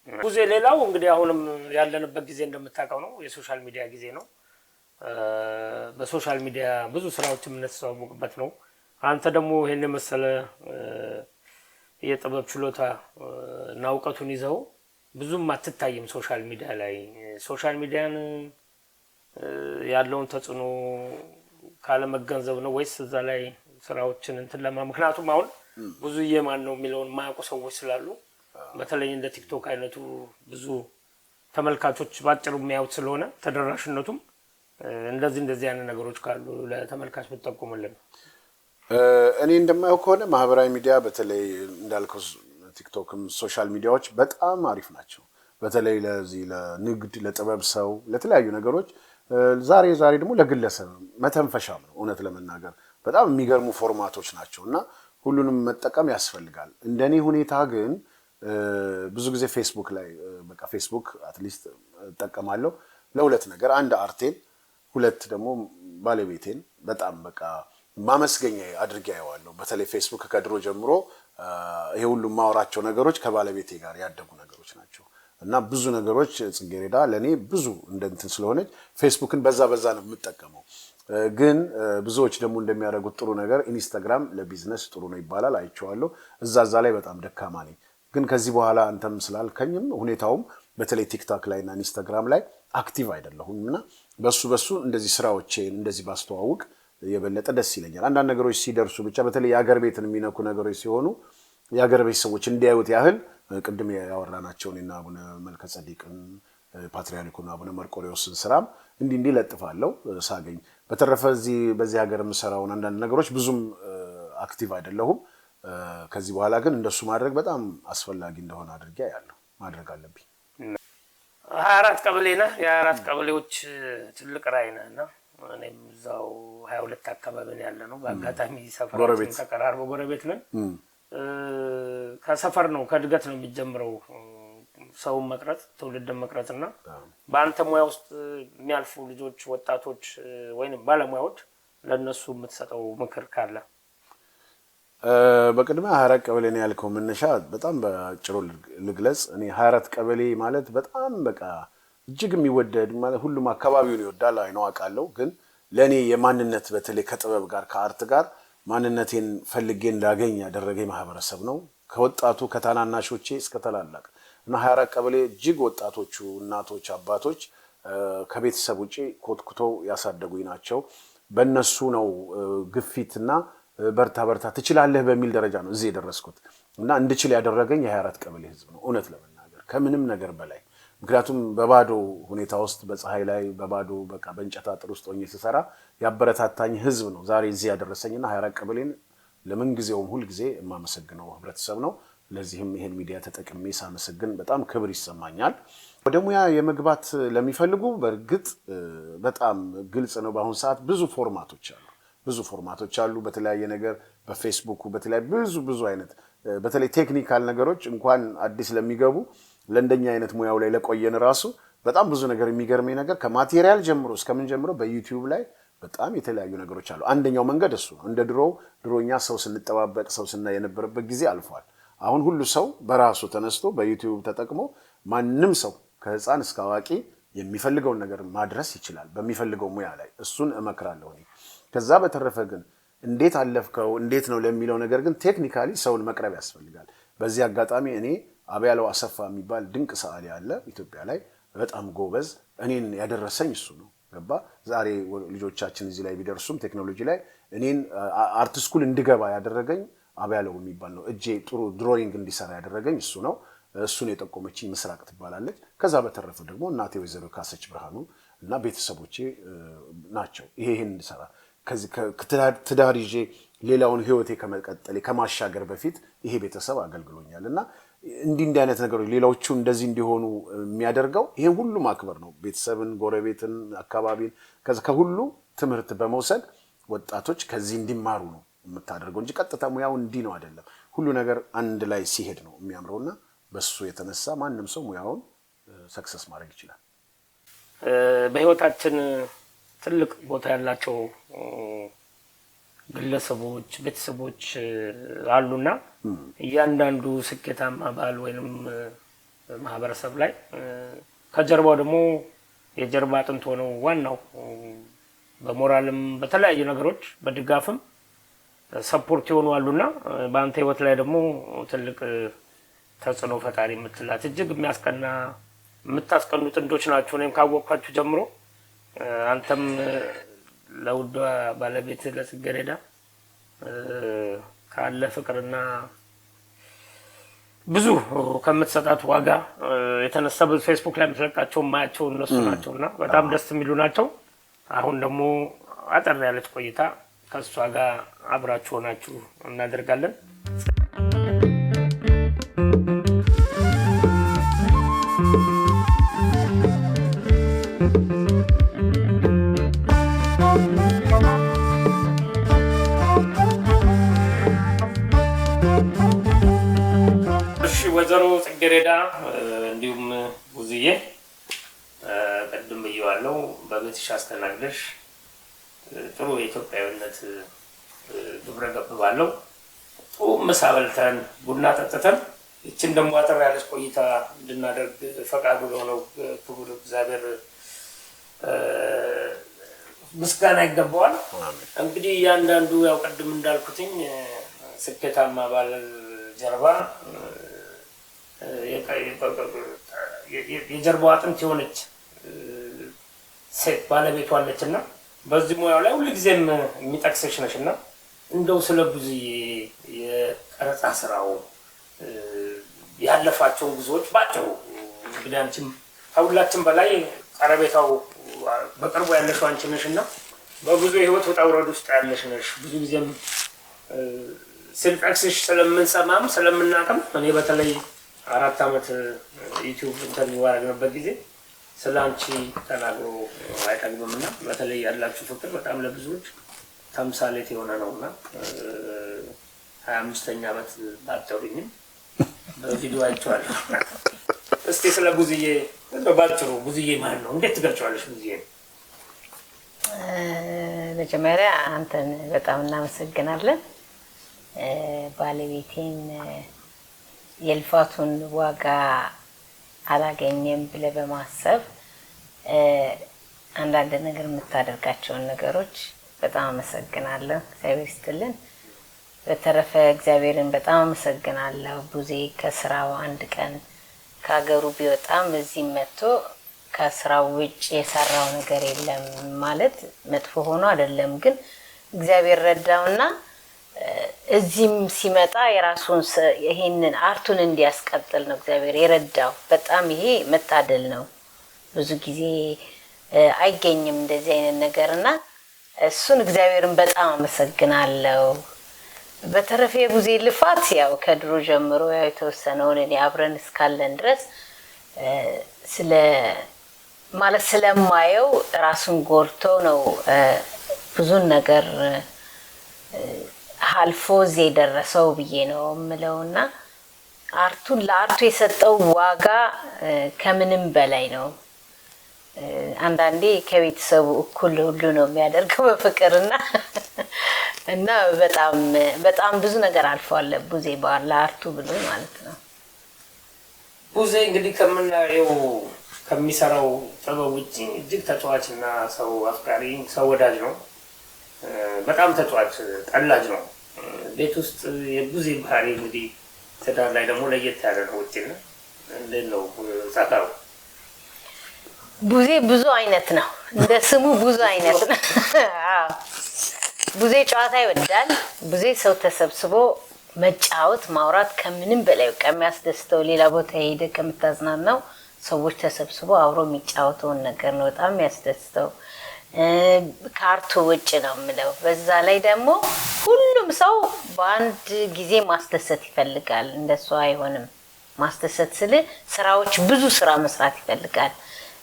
ጊዜ ሌላው እንግዲህ አሁንም ያለንበት ጊዜ እንደምታውቀው ነው፣ የ social media ጊዜ ነው። በ social media ብዙ ስራዎች የምንተዋወቅበት ነው። አንተ ደግሞ ይሄን የመሰለ የጥበብ ችሎታ እና እውቀቱን ይዘው ብዙም አትታይም social media ላይ። Social media ን ያለውን ተጽዕኖ ካለመገንዘብ ነው ወይስ እዛ ላይ ስራዎችን እንትን ለማ ምክንያቱም አሁን ብዙዬ ማን ነው የሚለውን የማያውቁ ሰዎች ስላሉ፣ በተለይ እንደ ቲክቶክ አይነቱ ብዙ ተመልካቾች ባጭሩ የሚያዩት ስለሆነ ተደራሽነቱም እንደዚህ እንደዚህ አይነት ነገሮች ካሉ ለተመልካች ብትጠቁምልን። እኔ እንደማየው ከሆነ ማህበራዊ ሚዲያ በተለይ እንዳልከው ቲክቶክም social media ዎች በጣም አሪፍ ናቸው። በተለይ ለዚህ ለንግድ፣ ለጥበብ ሰው፣ ለተለያዩ ነገሮች፣ ዛሬ ዛሬ ደግሞ ለግለሰብ መተንፈሻም ነው። እውነት ለመናገር በጣም የሚገርሙ format ኦች ናቸው እና ሁሉንም መጠቀም ያስፈልጋል። እንደኔ ሁኔታ ግን ብዙ ጊዜ ፌስቡክ ላይ፣ በቃ ፌስቡክ at least እጠቀማለሁ ለሁለት ነገር፣ አንድ art ኤን፣ ሁለት ደግሞ ባለቤቴን በጣም በቃ ማመስገኛ አድርጌ አየዋለሁ። በተለይ ፌስቡክ ከድሮ ጀምሮ ይሄ ሁሉ የማወራቸው ነገሮች ከባለቤቴ ጋር ያደጉ ነገሮች ናቸው እና ብዙ ነገሮች ጽጌረዳ ለእኔ ብዙ እንደ እንትን ስለሆነች ፌስቡክን በዛ በዛ ነው የምጠቀመው። ግን ብዙዎች ደግሞ እንደሚያደርጉት ጥሩ ነገር ኢንስታግራም ለቢዝነስ ጥሩ ነው ይባላል፣ አይቼዋለሁ። እዛ እዛ ላይ በጣም ደካማ ነኝ። ግን ከዚህ በኋላ አንተም ስላልከኝም ሁኔታውም በተለይ ቲክቶክ ላይ እና ኢንስታግራም ላይ active አይደለሁም እና በሱ በሱ እንደዚህ ስራዎቼን እንደዚህ ባስተዋውቅ የበለጠ ደስ ይለኛል። አንዳንድ ነገሮች ሲደርሱ ብቻ፣ በተለይ የአገር ቤትን የሚነኩ ነገሮች ሲሆኑ የአገር ቤት ሰዎች እንዲያዩት ያህል ቅድም ያወራናቸውን የእነ አቡነ መልከ ጸዲቅን፣ ፓትርያርኩን አቡነ መርቆሬዎስን ስራም እንዲህ እንዲህ ለጥፋለሁ ሳገኝ። በተረፈ እዚህ በዚህ ሀገር የምሰራውን አንዳንድ ነገሮች ብዙም active አይደለሁም። ከዚህ በኋላ ግን እንደሱ ማድረግ በጣም አስፈላጊ እንደሆነ አድርጌ ያለሁ ማድረግ አለብኝ። 24 ቀበሌ ነህ። የ24 ቀበሌዎች ትልቅ ራዕይ ነህ እና እኔም እዛው 22 አካባቢ ነው ያለ ነው። በአጋጣሚ ሰፈራችን ተቀራርበ ጎረቤት ነን። ከሰፈር ነው፣ ከእድገት ነው የሚጀምረው ሰውን መቅረጽ፣ ትውልድን መቅረጽ እና በአንተ ሙያ ውስጥ የሚያልፉ ልጆች፣ ወጣቶች ወይም ባለሙያዎች ለእነሱ የምትሰጠው ምክር ካለ? በቅድሚያ 24 ቀበሌ ነው ያልከው መነሻ በጣም በአጭሩ ልግለጽ። እኔ 24 ቀበሌ ማለት በጣም በቃ እጅግ የሚወደድ፣ ማለት ሁሉም አካባቢውን ይወዳል፣ አይነው አውቃለሁ። ግን ለእኔ የማንነት በተለይ ከጥበብ ጋር ከ art ጋር ማንነቴን ፈልጌ እንዳገኝ ያደረገኝ ማህበረሰብ ነው። ከወጣቱ ከታናናሾቼ እስከ ታላላቅ እና 24 ቀበሌ እጅግ ወጣቶቹ፣ እናቶች፣ አባቶች ከቤተሰብ ውጪ ኮትኩተው ያሳደጉኝ ናቸው። በእነሱ ነው ግፊትና በርታ በርታ ትችላለህ በሚል ደረጃ ነው እዚህ የደረስኩት እና እንድችል ያደረገኝ የ24 ቀበሌ ህዝብ ነው፣ እውነት ለመናገር ከምንም ነገር በላይ። ምክንያቱም በባዶ ሁኔታ ውስጥ በፀሐይ ላይ በባዶ በቃ በእንጨት አጥር ውስጥ ሆኜ ስሰራ ያበረታታኝ ህዝብ ነው ዛሬ እዚህ ያደረሰኝና 24 ቀበሌን ለምን ጊዜውም ሁል ጊዜ የማመሰግነው ህብረተሰብ ነው። ለዚህም ይሄን ሚዲያ ተጠቅሜ ሳመሰግን በጣም ክብር ይሰማኛል። ወደ ሙያ የመግባት ለሚፈልጉ በእርግጥ በጣም ግልጽ ነው። በአሁን ሰዓት ብዙ format ኦች አሉ። ብዙ format ኦች አሉ። በተለያየ ነገር በፌስቡኩ በተለያየ ብዙ ብዙ አይነት በተለይ technical ነገሮች እንኳን አዲስ ለሚገቡ ለእንደኛ አይነት ሙያው ላይ ለቆየን ራሱ በጣም ብዙ ነገር፣ የሚገርመኝ ነገር ከ material ጀምሮ እስከምን ጀምሮ በዩቲዩብ ላይ በጣም የተለያዩ ነገሮች አሉ። አንደኛው መንገድ እሱ ነው። እንደ ድሮ ድሮኛ ሰው ስንጠባበቅ ሰው ስናይ የነበረበት ጊዜ አልፏል። አሁን ሁሉ ሰው በራሱ ተነስቶ በዩቲዩብ ተጠቅሞ ማንም ሰው ከህፃን እስከ አዋቂ የሚፈልገውን ነገር ማድረስ ይችላል በሚፈልገው ሙያ ላይ። እሱን እመክራለሁ እኔ። ከዛ በተረፈ ግን እንዴት አለፍከው እንዴት ነው ለሚለው ነገር ግን technically ሰውን መቅረብ ያስፈልጋል። በዚህ አጋጣሚ እኔ አብያለው አሰፋ የሚባል ድንቅ ሰዓሊ አለ ኢትዮጵያ ላይ፣ በጣም ጎበዝ። እኔን ያደረሰኝ እሱ ነው። ገባ? ዛሬ ልጆቻችን እዚህ ላይ ቢደርሱም ቴክኖሎጂ ላይ እኔን art school እንድገባ ያደረገኝ አብያለው የሚባል ነው። እጄ ጥሩ drawing እንዲሰራ ያደረገኝ እሱ ነው። እሱን የጠቆመችኝ ምስራቅ ትባላለች። ከዛ በተረፈ ደግሞ እናቴ ወይዘሮ ካሰች ብርሃኑ እና ቤተሰቦቼ ናቸው። ይሄን እንድሰራ ከዚህ ትዳር ይዤ ሌላውን ህይወቴ ከመቀጠሌ ከማሻገር በፊት ይሄ ቤተሰብ አገልግሎኛል እና እንዲህ እንዲህ አይነት ነገሮች ሌሎቹ እንደዚህ እንዲሆኑ የሚያደርገው ይሄ ሁሉ ማክበር ነው። ቤተሰብን፣ ጎረቤትን፣ አካባቢን ከዛ ከሁሉ ትምህርት በመውሰድ ወጣቶች ከዚህ እንዲማሩ ነው የምታደርገው እንጂ ቀጥታ ሙያው እንዲህ ነው አይደለም። ሁሉ ነገር አንድ ላይ ሲሄድ ነው የሚያምረውና በሱ የተነሳ ማንም ሰው ሙያውን success ማድረግ ይችላል። በህይወታችን ትልቅ ቦታ ያላቸው ግለሰቦች፣ ቤተሰቦች አሉና እያንዳንዱ ስኬታማ ባል ወይንም ማህበረሰብ ላይ ከጀርባው ደግሞ የጀርባ አጥንት ሆነው ዋናው በሞራልም በተለያዩ ነገሮች በድጋፍም support የሆኑ አሉና በአንተ ህይወት ላይ ደግሞ ትልቅ ተጽዕኖ ፈጣሪ የምትላት እጅግ የሚያስቀና የምታስቀኑ ጥንዶች ናቸው። እኔም ካወቅኳችሁ ጀምሮ አንተም ለውዷ ባለቤት ለጽጌረዳ ካለ ፍቅርና ብዙ ከምትሰጣት ዋጋ የተነሳ ፌስቡክ ላይ የምትለቃቸው የማያቸው እነሱ ናቸውና በጣም ደስ የሚሉ ናቸው። አሁን ደግሞ አጠር ያለች ቆይታ ከእሷ ጋር አብራችሁ ሆናችሁ እናደርጋለን። እሺ ወይዘሮ ጽጌረዳ እንዲሁም ጉዝዬ፣ ቅድም ብዬዋለሁ፣ በቤትሽ አስተናግደሽ ጥሩ የኢትዮጵያዊነት ግብረ ገብ ባለው ጥሩ ምሳ በልተን ቡና ጠጥተን ይችን ደግሞ አጠር ያለች ቆይታ እንድናደርግ ፈቃዱ ለሆነው ክቡር እግዚአብሔር ምስጋና ይገባዋል። እንግዲህ እያንዳንዱ ያው ቅድም እንዳልኩትኝ ስኬታማ ባል ጀርባ የጀርባው አጥንት የሆነች ሴት ባለቤቷ አለችና በዚህ ሙያው ላይ ሁልጊዜም የሚጠቅስሽ ነሽ እና እንደው ስለ ጉዝዬ የቀረጻ ስራው ያለፋቸውን ጉዞዎች ባጭሩ፣ እንግዲህ አንቺም ከሁላችን በላይ ቀረቤታው በቅርቡ ያለሽው አንቺ ነሽ እና በብዙ የህይወት ውጣ ውረድ ውስጥ ያለሽ ነሽ። ብዙ ጊዜም ስንጠቅስሽ ስለምንሰማም ስለምናቅም እኔ በተለይ 4 ዓመት ዩቲዩብ interview ባደረግንበት ጊዜ ስለ አንቺ ተናግሮ አይጠግብም እና በተለይ ያላችሁ ፍቅር በጣም ለብዙዎች ተምሳሌት የሆነ ነው እና 25ኛ ዓመት ባጠሩኝም በቪዲዮ አይቼዋለሁ። እስቲ ስለ ጉዝዬ እንደው ባጭሩ ጉዝዬ ማን ነው? እንዴት ትገልጫዋለሽ ጉዝዬ? መጀመሪያ አንተን በጣም እናመሰግናለን። ባለቤቴን የልፋቱን ዋጋ አላገኘም ብለህ በማሰብ አንዳንድ ነገር የምታደርጋቸውን ነገሮች በጣም አመሰግናለሁ። እግዚአብሔር ይስጥልን። በተረፈ እግዚአብሔርን በጣም አመሰግናለሁ። ቡዜ ከስራው አንድ ቀን ከሀገሩ ቢወጣም እዚህም መጥቶ ከስራው ውጭ የሰራው ነገር የለም። ማለት መጥፎ ሆኖ አይደለም፣ ግን እግዚአብሔር ረዳውና እዚህም ሲመጣ የራሱን ይሄንን art ኡን እንዲያስቀጥል ነው እግዚአብሔር የረዳው። በጣም ይሄ መታደል ነው። ብዙ ጊዜ አይገኝም እንደዚህ አይነት ነገር እና እሱን እግዚአብሔርን በጣም አመሰግናለሁ። በተረፈ የቡዜ ልፋት ያው ከድሮ ጀምሮ ያው የተወሰነውን እኔ አብረን እስካለን ድረስ ስለ ማለት ስለማየው ራሱን ጎድቶ ነው ብዙን ነገር አልፎ እዚህ የደረሰው ብዬ ነው የምለው እና art ኡን ለ art ኡ የሰጠው ዋጋ ከምንም በላይ ነው። አንዳንዴ ከቤተሰቡ እኩል ሁሉ ነው የሚያደርገው በፍቅርና እና በጣም በጣም ብዙ ነገር አልፏል ቡዜ ለ art ኡ ብሎ ማለት ነው። ቡዜ እንግዲህ ከምናየው ከሚሰራው ጥበብ ውጭ እጅግ ተጫዋች እና ሰው አፍቃሪ፣ ሰው ወዳጅ ነው። በጣም ተጫዋች ቀላጅ ነው። ቤት ውስጥ የቡዜ ባህሪ እንግዲህ ትዳር ላይ ደግሞ ለየት ያለ ነው። ውጭና እንዴት ነው ጸባዩ? ቡዜ ብዙ አይነት ነው። እንደ ስሙ ብዙ አይነት ነው። አዎ ቡዜ ጨዋታ ይወዳል። ቡዜ ሰው ተሰብስቦ መጫወት ማውራት ከምንም በላይ በቃ የሚያስደስተው ሌላ ቦታ ሄደ ከምታዝናናው ሰዎች ተሰብስቦ አብሮ የሚጫወተውን ነገር ነው በጣም የሚያስደስተው። ከ art ኡ ውጭ ነው የምለው። በዛ ላይ ደግሞ ሁሉም ሰው በአንድ ጊዜ ማስደሰት ይፈልጋል። እንደሱ አይሆንም። ማስደሰት ስል ስራዎች ብዙ ስራ መስራት ይፈልጋል።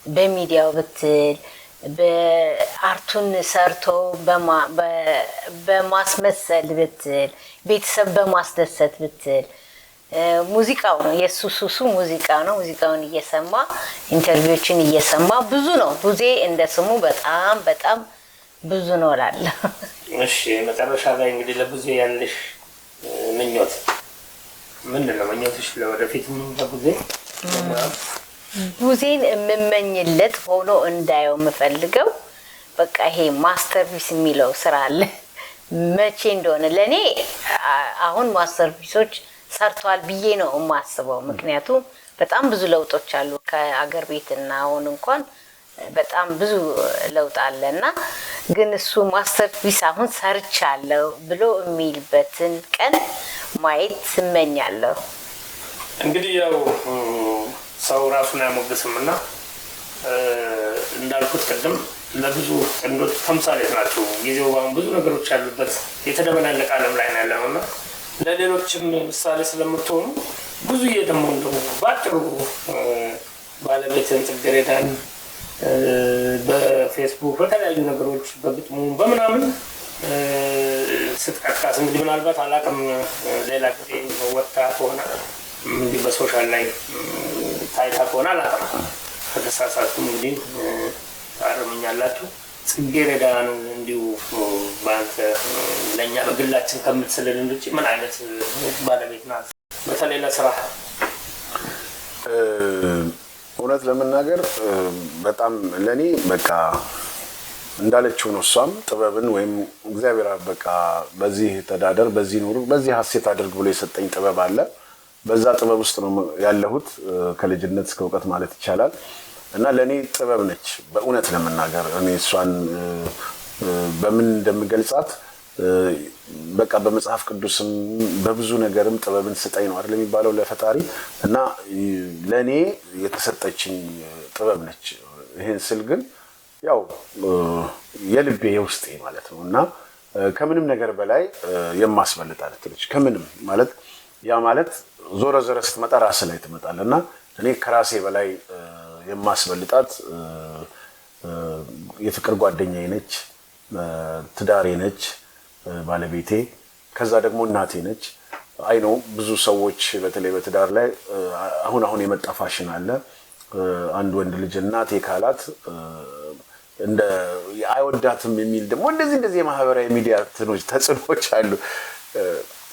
በሚዲያው ብትል በ art ኡን ሰርቶ በማስመሰል ብትል ቤተሰብ በማስደሰት ብትል ሙዚቃው ነው የእሱ ሱሱ ሙዚቃ ነው። ሙዚቃውን እየሰማ interview ዎችን እየሰማ ብዙ ነው። ቡዜ እንደ ስሙ በጣም በጣም ብዙ ነው እላለሁ። እሺ፣ መጨረሻ ላይ እንግዲህ ለቡዜ ያለሽ ምኞት ምንድን ነው? ምኞትሽ ለወደፊት ለቡዜ? ቡዜን የምመኝለት ሆኖ እንዳየው የምፈልገው በቃ ይሄ masterpiece የሚለው ስራ አለ። መቼ እንደሆነ ለእኔ አሁን masterpiece ኦች ሰርቷል ብዬ ነው የማስበው። ምክንያቱም በጣም ብዙ ለውጦች አሉ ከአገር ቤትና አሁን እንኳን በጣም ብዙ ለውጥ አለ እና ግን እሱ masterpiece አሁን ሰርቻለሁ ብሎ የሚልበትን ቀን ማየት እመኛለሁ። እንግዲህ ያው ሰው ራሱን አያሞግስም እና እንዳልኩት ቅድም ለብዙ ጥንዶች ተምሳሌት ናቸው። ጊዜው አሁን ብዙ ነገሮች ያሉበት የተደበላለቀ ዓለም ላይ ነው ያለነው እና ለሌሎችም ምሳሌ ስለምትሆኑ ብዙዬ ደግሞ እንደው በአጭሩ ባለቤትን ጽጌረዳን በፌስቡክ በተለያዩ ነገሮች በግጥሙ በምናምን ስትቀጥቃት እንግዲህ ምናልባት አላውቅም፣ ሌላ ጊዜ ወጥታ ከሆነ እንዲህ በ social ላይ ታይታ ከሆነ አላውቅም። ከተሳሳትኩም እንግዲህ ታርሙኛላችሁ። ጽጌረዳን እንዲሁ በአንተ ለእኛ በግላችን ከምትስልልን ውጭ ምን አይነት ባለቤት ናት? በተለይ ለስራ። እውነት ለመናገር በጣም ለእኔ በቃ እንዳለችው ነው። እሷም ጥበብን ወይም እግዚአብሔር በቃ በዚህ ተዳደር፣ በዚህ ኑር፣ በዚህ ሀሴት አድርግ ብሎ የሰጠኝ ጥበብ አለ። በዛ ጥበብ ውስጥ ነው ያለሁት ከልጅነት እስከ እውቀት ማለት ይቻላል። እና ለእኔ ጥበብ ነች። በእውነት ለመናገር እኔ እሷን በምን እንደምገልጻት በቃ በመጽሐፍ ቅዱስም በብዙ ነገርም ጥበብን ስጠኝ ነው አይደል የሚባለው ለፈጣሪ። እና ለእኔ የተሰጠችኝ ጥበብ ነች። ይህን ስል ግን ያው የልቤ የውስጤ ማለት ነው እና ከምንም ነገር በላይ የማስበልጣት ነች። ከምንም ማለት ያ ማለት ዞረ ዞረ ስትመጣ ራስ ላይ ትመጣለህ እና እኔ ከራሴ በላይ የማስበልጣት የፍቅር ጓደኛዬ ነች፣ ትዳሬ ነች፣ ባለቤቴ፣ ከዛ ደግሞ እናቴ ነች። I know ብዙ ሰዎች በተለይ በትዳር ላይ አሁን አሁን የመጣ ፋሽን አለ። አንድ ወንድ ልጅ እናቴ ካላት እንደ አይወዳትም የሚል ደግሞ እንደዚህ እንደዚህ የማህበራዊ ሚዲያ እንትኖች ተጽዕኖች አሉ።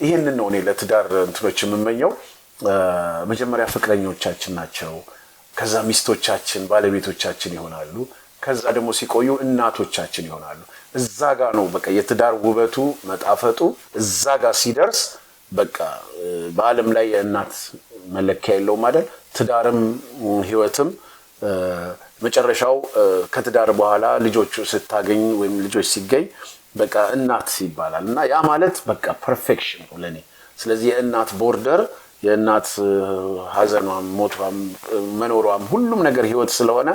ይህንን ነው እኔ ለትዳር እንትኖች የምመኘው። መጀመሪያ ፍቅረኞቻችን ናቸው፣ ከዛ ሚስቶቻችን፣ ባለቤቶቻችን ይሆናሉ። ከዛ ደግሞ ሲቆዩ እናቶቻችን ይሆናሉ። እዛ ጋ ነው በቃ የትዳር ውበቱ መጣፈጡ። እዛ ጋ ሲደርስ በቃ በዓለም ላይ የእናት መለኪያ የለውም አይደል? ትዳርም ህይወትም መጨረሻው ከትዳር በኋላ ልጆቹ ስታገኝ ወይም ልጆች ሲገኝ በቃ እናት ይባላል። እና ያ ማለት በቃ perfection ነው ለኔ። ስለዚህ የእናት border፣ የእናት ሀዘኗም፣ ሞቷም፣ መኖሯም ሁሉም ነገር ህይወት ስለሆነ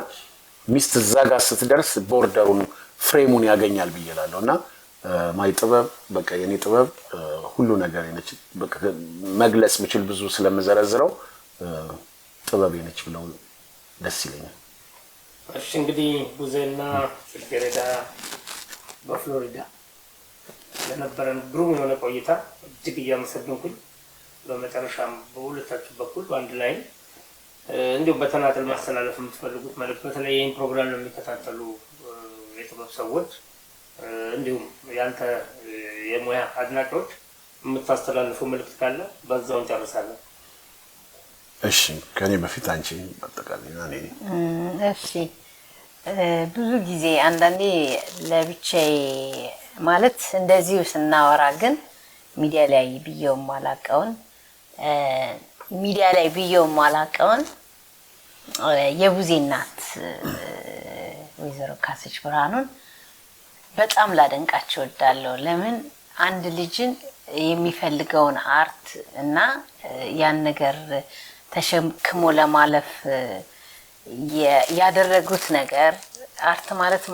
ሚስት እዛ ጋር ስትደርስ border ኡን frame ኡን ያገኛል ብዬ እላለሁ። እና my ጥበብ፣ በቃ የኔ ጥበብ ሁሉ ነገር ነች። በቃ መግለጽ ብችል ብዙ ስለምዘረዝረው ጥበብ ነች ብለው ደስ ይለኛል። እሺ፣ እንግዲህ ቡዜና ጽጌረዳ በፍሎሪዳ ለነበረን ግሩም የሆነ ቆይታ እጅግ እያመሰገንኩኝ፣ በመጨረሻም በሁለታችሁ በኩል በአንድ ላይ እንዲሁም በተናጠል ማስተላለፍ የምትፈልጉት መልዕክት፣ በተለይ ይህን ፕሮግራም ለሚከታተሉ የጥበብ ሰዎች እንዲሁም ያንተ የሙያ አድናቂዎች የምታስተላልፉ መልዕክት ካለ በዛው እንጨርሳለን። እሺ፣ ከኔ በፊት አንቺ አጠቃላይ እኔ እሺ፣ ብዙ ጊዜ አንዳንዴ ለብቻዬ ማለት እንደዚሁ ስናወራ ግን ሚዲያ ላይ ብዬው ማላቀውን የቡዜ እናት ወይዘሮ ካሰች ብርሃኑን በጣም ላደንቃቸው እወዳለሁ። ለምን አንድ ልጅን የሚፈልገውን art እና ያን ነገር ተሸክሞ ለማለፍ ያደረጉት ነገር፣ art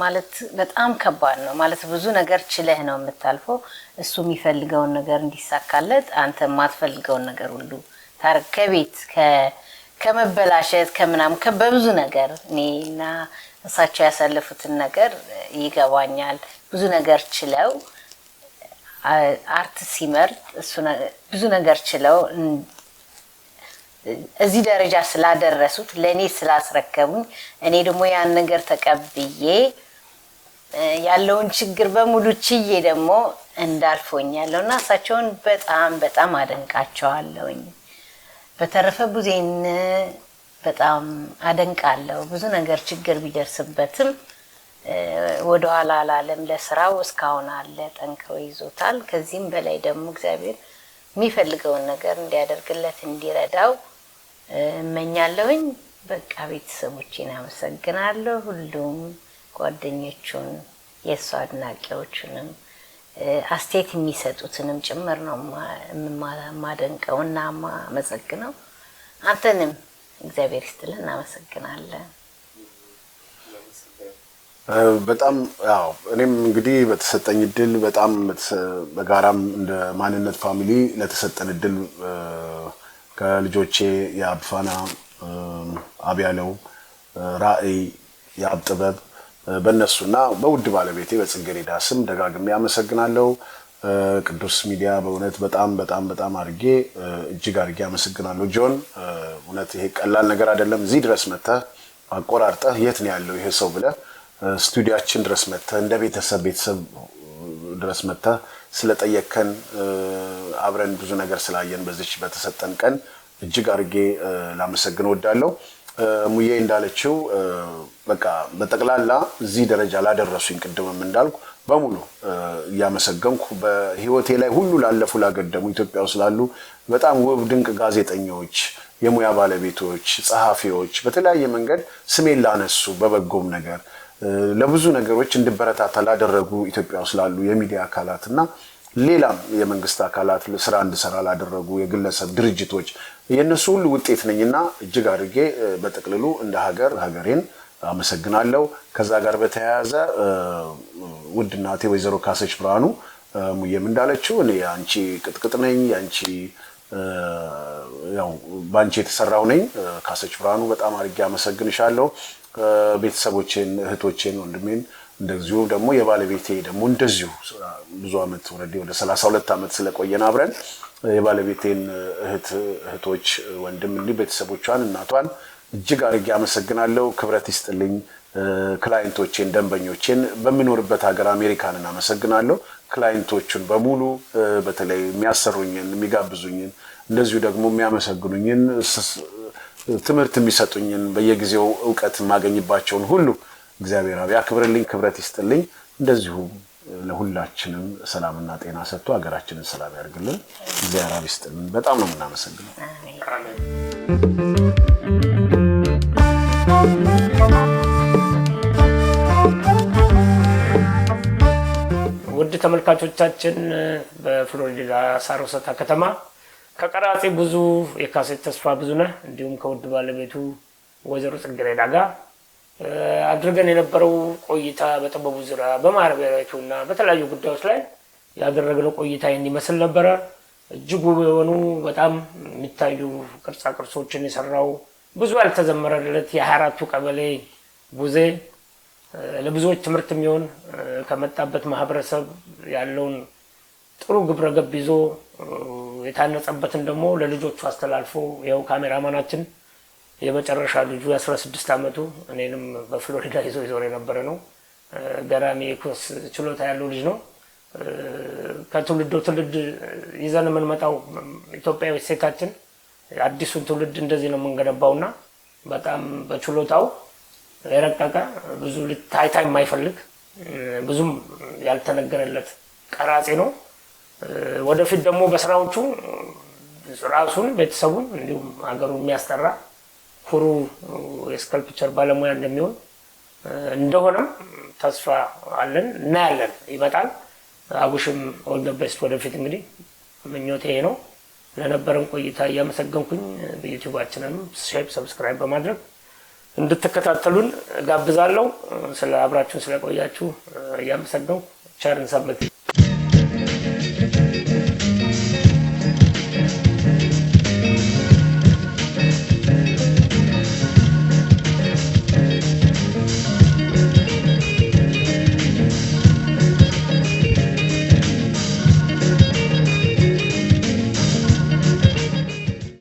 ማለት በጣም ከባድ ነው። ማለት ብዙ ነገር ችለህ ነው የምታልፈው። እሱ የሚፈልገውን ነገር እንዲሳካለት አንተ የማትፈልገውን ነገር ሁሉ ታርግ፣ ከቤት ከመበላሸት ከምናምን በብዙ ነገር እኔ እና እሳቸው ያሳለፉትን ነገር ይገባኛል። ብዙ ነገር ችለው art ሲመርጥ እሱ ብዙ ነገር ችለው እዚህ ደረጃ ስላደረሱት፣ ለእኔ ስላስረከቡኝ፣ እኔ ደግሞ ያን ነገር ተቀብዬ ያለውን ችግር በሙሉ ችዬ ደግሞ እንዳልፎኛለሁ እና እሳቸውን በጣም በጣም አደንቃቸዋለሁኝ። በተረፈ ቡዜን በጣም አደንቃለሁ። ብዙ ነገር ችግር ቢደርስበትም ወደኋላ አላለም። ለስራው እስካሁን አለ፣ ጠንክሮ ይዞታል። ከዚህም በላይ ደግሞ እግዚአብሔር የሚፈልገውን ነገር እንዲያደርግለት፣ እንዲረዳው እመኛለሁኝ። በቃ ቤተሰቦቼን አመሰግናለሁ። ሁሉም ጓደኞቹን፣ የእሱ አድናቂዎቹንም፣ አስተያየት የሚሰጡትንም ጭምር ነው የማደንቀው እና የማመሰግነው። አንተንም እግዚአብሔር ይስጥልን፣ እናመሰግናለን። በጣም ያው እኔም እንግዲህ በተሰጠኝ እድል በጣም በጋራም እንደ ማንነት family ለተሰጠን እድል ከልጆቼ የአብፋና፣ አብያለው፣ ራእይ፣ የአብ ጥበብ፣ በእነሱና በውድ ባለቤቴ በጽጌረዳ ስም ደጋግሜ አመሰግናለሁ። ቅዱስ ሚዲያ በእውነት በጣም በጣም በጣም አድርጌ እጅግ አድርጌ አመሰግናለሁ። ጆን፣ እውነት ይሄ ቀላል ነገር አይደለም። እዚህ ድረስ መጥተህ አቆራርጠህ የት ነው ያለው ይሄ ሰው ብለህ ስቱዲያችን ድረስ መጥተህ እንደ ቤተሰብ ቤተሰብ ድረስ መጥተህ ስለጠየቅከን፣ አብረን ብዙ ነገር ስላየን በዚች በተሰጠን ቀን እጅግ አድርጌ ላመሰግን እወዳለሁ። ሙዬ እንዳለችው በቃ በጠቅላላ እዚህ ደረጃ ላደረሱኝ ቅድምም እንዳልኩ በሙሉ እያመሰገንኩ፣ በህይወቴ ላይ ሁሉ ላለፉ ላገደሙ ኢትዮጵያ ውስጥ ላሉ በጣም ውብ ድንቅ ጋዜጠኞች፣ የሙያ ባለቤቶች፣ ጸሐፊዎች፣ በተለያየ መንገድ ስሜን ላነሱ፣ በበጎም ነገር ለብዙ ነገሮች እንድበረታታ ላደረጉ ኢትዮጵያ ውስጥ ላሉ የሚዲያ አካላት እና ሌላም የመንግስት አካላት፣ ስራ እንድሰራ ላደረጉ የግለሰብ ድርጅቶች የእነሱ ሁሉ ውጤት ነኝና እጅግ አድርጌ በጥቅልሉ እንደ ሀገር ሀገሬን አመሰግናለሁ። ከዛ ጋር በተያያዘ ውድ እናቴ ወይዘሮ ካሰች ብርሃኑ፣ ሙዬም እንዳለችው እኔ የአንቺ ቅጥቅጥ ነኝ፣ የአንቺ ያው በአንቺ የተሰራው ነኝ። ካሰች ብርሃኑ በጣም አድርጌ አመሰግንሻለሁ። ቤተሰቦቼን፣ እህቶቼን፣ ወንድሜን፣ እንደዚሁ ደግሞ የባለቤቴ ደግሞ እንደዚሁ ብዙ ዓመት already ወደ 32 ዓመት ስለቆየን አብረን የባለቤቴን እህት፣ እህቶች፣ ወንድም፣ እንዲህ ቤተሰቦቿን፣ እናቷን እጅግ አድርጌ አመሰግናለሁ። ክብረት ይስጥልኝ። Client ኦቼን፣ ደንበኞቼን፣ በምኖርበት ሀገር አሜሪካንን አመሰግናለሁ። Client ኦቹን በሙሉ፣ በተለይ የሚያሰሩኝን፣ የሚጋብዙኝን፣ እንደዚሁ ደግሞ የሚያመሰግኑኝን፣ ትምህርት የሚሰጡኝን፣ በየጊዜው እውቀት የማገኝባቸውን ሁሉ እግዚአብሔር አብ ያክብርልኝ፣ ክብረት ይስጥልኝ። እንደዚሁ ለሁላችንም ሰላምና ጤና ሰጥቶ ሀገራችንን ሰላም ያድርግልን። እግዚአብሔር አብ ይስጥልን። በጣም ነው የምናመሰግነው። አሜን። ውድ ተመልካቾቻችን፣ በፍሎሪዳ ሳሮሰታ ከተማ ከቀራጺ ብዙ የካሴት ተስፋ ብዙነህ እንዲሁም ከውድ ባለቤቱ ወይዘሮ ጽጌረዳ ጋር አድርገን የነበረው ቆይታ በጥበቡ ዙሪያ፣ በማህበራዊቱ እና በተለያዩ ጉዳዮች ላይ ያደረግነው ቆይታ ይህን ይመስል ነበረ። እጅግ ውብ የሆኑ በጣም የሚታዩ ቅርጻ ቅርሶችን የሰራው፣ ብዙ ያልተዘመረለት የ24ቱ ቀበሌ ቡዜ፣ ለብዙዎች ትምህርት የሚሆን፣ ከመጣበት ማህበረሰብ ያለውን ጥሩ ግብረ ገብ ይዞ፣ የታነጸበትን ደግሞ ለልጆቹ አስተላልፎ፣ ይኸው ካሜራማናችን የመጨረሻ ልጁ የ16 ዓመቱ እኔንም በፍሎሪዳ ይዞ ይዞር የነበረ ነው። ገራሚ የኳስ ችሎታ ያለው ልጅ ነው። ከትውልድ ትውልድ ይዘን የምንመጣው ኢትዮጵያዊ እሴታችን አዲሱን ትውልድ እንደዚህ ነው የምንገነባውና በጣም በችሎታው የረቀቀ፣ ብዙ ታይታ የማይፈልግ፣ ብዙም ያልተነገረለት ቀራጺ ነው። ወደፊት ደግሞ በስራዎቹ ራሱን፣ ቤተሰቡን እንዲሁም ሀገሩን የሚያስጠራ ኩሩ የ sculpture ባለሙያ እንደሚሆን እንደሆነም ተስፋ አለን፣ እናያለን፣ ይመጣል። አቡሽም all the best ወደፊት። እንግዲህ ምኞቴ ይሄ ነው። ለነበረን ቆይታ እያመሰገንኩኝ በዩቲዩባችንም share፣ subscribe በማድረግ እንድትከታተሉን ጋብዛለሁ። ስለ አብራችሁን ስለቆያችሁ እያመሰገንኩ ቸር እንሰንብት።